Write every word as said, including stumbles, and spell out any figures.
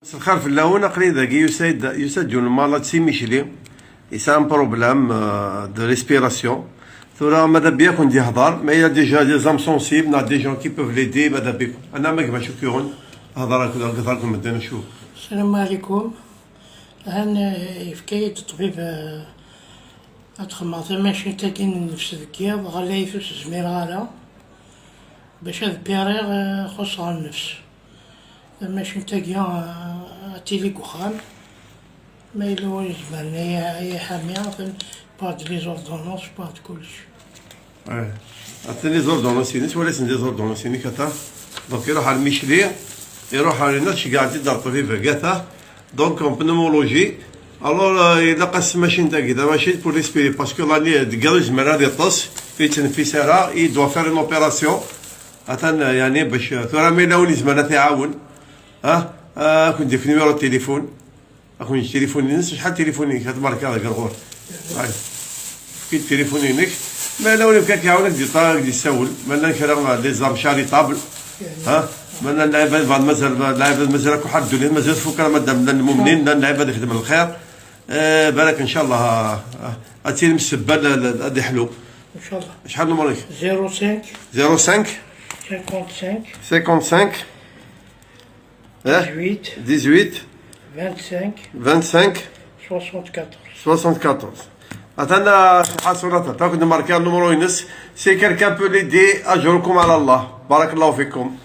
مساء الخير فلاون، aql-i dagi yusa-d, yusa-d yiwen n malad si Micli, yesɛa un problème, euh, de respiration. Tura madame bi ad ken-d-yehḍer, ma yella déjà des âmes sensibles, neɣ des gens qui peuvent l'aider, madame bi. Ana ma gma cukkiɣen, hḍer akked, hḍer akked medden acu. Salam alaikum. Han, eh, yefka-yi-d ṭṭbib, eh, ad xedmeɣ tamacint-agi n nnefs deg yiḍ, ɣlayet ur s-zmireɣ ara. Bac ad piriɣ, eh, xuṣṣeɣ nnefs. Tamacint-agi, eh, ad tili deg uxxam. Ma yella win izemren, ay, ay aḥami, atan wwiɣ-d les ordonnances, wwiɣ-d kullec. Eh, atan les ordonnances-ines, walasen les ordonnances-inek, ata. Donc, iruḥ ar Micli, iruḥ ar inna, ceggɛen-t-id ar ṭṭbib, ata. Donc, en pneumologie. Alors, euh, ilaq-as tmacint-agi, tamacint pour respirer, parce que l'année, deg yiḍ izmer ad iṭṭes, ur yettneffis ara, il doit faire une opération. Atan, euh, yani, bac, euh, tura ma yella win izemren ad t-iɛawen, ah, euh, ad ken-d-yefk numéro de téléphone. Ad ken-yeǧǧ tilifun-ines, acḥal tilifun-inek, ad barek deg lɣur. Ay. Efk-id tilifun-inek. Ma yella win yefka k-iɛawen, ad k-d-iṭṭa, ad k-d-yessawel. Ma llan kra, euh, des âmes charitables. Ha? Ma llan lɛibad, bɛed mazal, lɛibad mazal akk ḥal ddunit, mazal tfuk ara, madam, llan lmumnin, llan lɛibad ixedmen lxir. Eh, balak, ncallah, ah, ad tilim ssebba, la, la, ad iḥlu. Ncallah. Acḥal numru-ik? Zéro cinq. Zéro cinq. Cinquante-cinq. Cinquante-cinq. Eh? Dix-huit. Dix-huit. Vingt-cinq. Vingt-cinq. Soixante-quatorze. Soixante-quatorze. Atan, ah, ḥaṣulat, atan akk-d marka numru-ines. Si quelqu'un peut l'aider, ajrukum ala Allah. Barakallahu fikum.